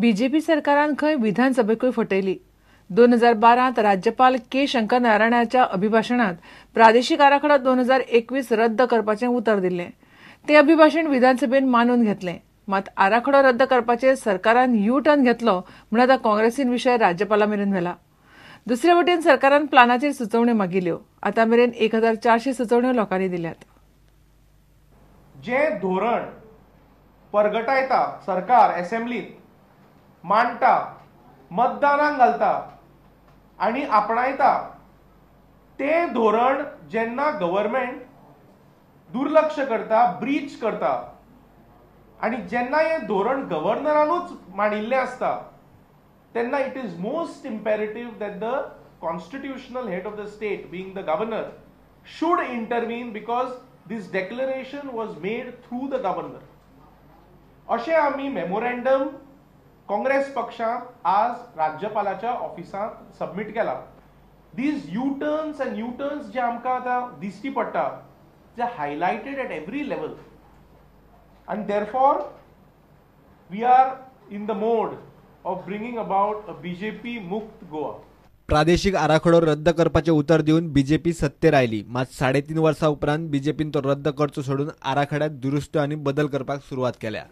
BJP सरकारान खंय विधानसभेकूय फटयली. 2012 राज्यपाल के शंकर नारायणाच्या अभिभाशणांत प्रादेशीक आराखडो 2021 रद्द करपाचें उतर दिल्लें. तें अभिभाशण विधानसभेन मानून घेतलें. मात आराखडो रद्द करपाचेर सरकारान यू टर्न घेतलो म्हूण आतां काँग्रेसीन विशय राज्यपाला मेरेन व्हेला. दुसरे वटेन सरकारान प्लानाचेर सुचोवण्यो मागिल्ल्यो. आतां मेरेन 1400 सुचोवण्यो लोकांनी दिल्यात. जे धोरण परगटायता सरकार असेंब्लीत मांडटा, मतदानाक घालता आनी आपणायता, तें धोरण जेन्ना गव्हर्मेंट दुर्लक्ष करता, ब्रीच करता आनी जेन्ना हें धोरण गव्हर्नरानूच मांडिल्लें आसता तेन्ना it is most imperative that the constitutional head of the state being the governor should intervene because this declaration was made through the governor. अशें आमी मेमोरेंडम काँग्रेस पक्षान आज राज्यपालाच्या ऑफिसांत सबमीट केला. These U turns and U turns जे आमकां आतां दिश्टी पडटा जे हायलायटेड एट एवरी लेवल आनी therefore we are in the mode of bringing about a BJP मुक्त गोवा. प्रादेशीक आराखडो रद्द करपाचें उतर दिवन बीजेपी सत्तेर आयली. मात 3.5 वर्सां उपरांत बीजेपीन तो रद्द करचो सोडून आराखड्यात दुरुस्त्यो आनी बदल करपाक सुरवात केल्या.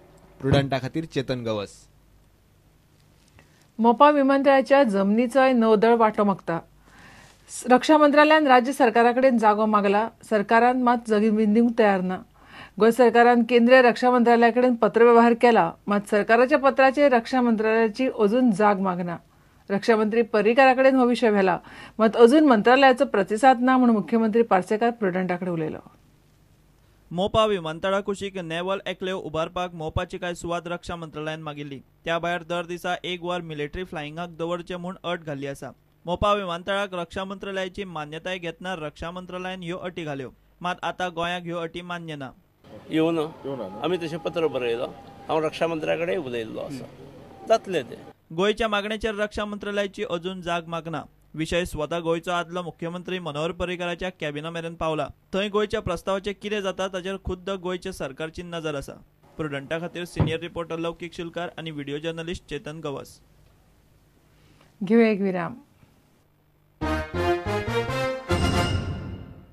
प्रुडंटा खातीर चेतन गवस. मोपा विमानतळाच्या जमनीचोय नौदळ वांटो मागता. रक्षा मंत्रालयान राज्य सरकारा कडेन जागो मागला. सरकारान मात जमीन दिवंक तयार ना. गोंय सरकारान केंद्रीय रक्षा मंत्रालया कडेन पत्रवेव्हार केला, मात सरकाराच्या पत्राचेर रक्षा मंत्रालयाची अजून जाग मागना. रक्षा मंत्री पर्रीकारा कडेन हो विशय व्हेला, मात अजून मंत्रालयाचो प्रतिसाद ना म्हूण मुख्यमंत्री पार्सेकार प्रुडंटा कडेन उलयलो. मोपा विमानतळा कुशीक नेव्हल एक्लेव उबारपाक मोपाची कांय सुवात रक्षा मंत्रालयान मागिल्ली. त्या भायर दर दिसा एक वर मिलिटरी फ्लायिंगाक दवरचें म्हूण अट घाल्ली आसा. मोपा विमानतळाक रक्षा मंत्रालयाची मान्यताय घेतना रक्षा मंत्रालयान ह्यो अटी घाल्यो, मात आतां गोंयाक ह्यो अटी मान्य ना. येवना आमी तशें पत्र बरयलां, हांव रक्षा मंत्र्या कडेन उलयल्लो आसा, जातलें तें. गोंयच्या मागणेचेर रक्षा मंत्रालयाची अजून जाग मागना. विशय स्वता गोंयचो आदलो मुख्यमंत्री मनोहर पर्रीकाराच्या कॅबिना मेरेन पावला. थंय गोंयच्या प्रस्तावाचें कितें जाता ताचेर खुद्द गोंयच्या सरकारची नजर आसा. प्रुडंटा खातीर सिनियर रिपोर्टर लौकीक शिलकार आनी व्हिडिओ जर्नलिस्ट चेतन गवस. घेवया एक विराम.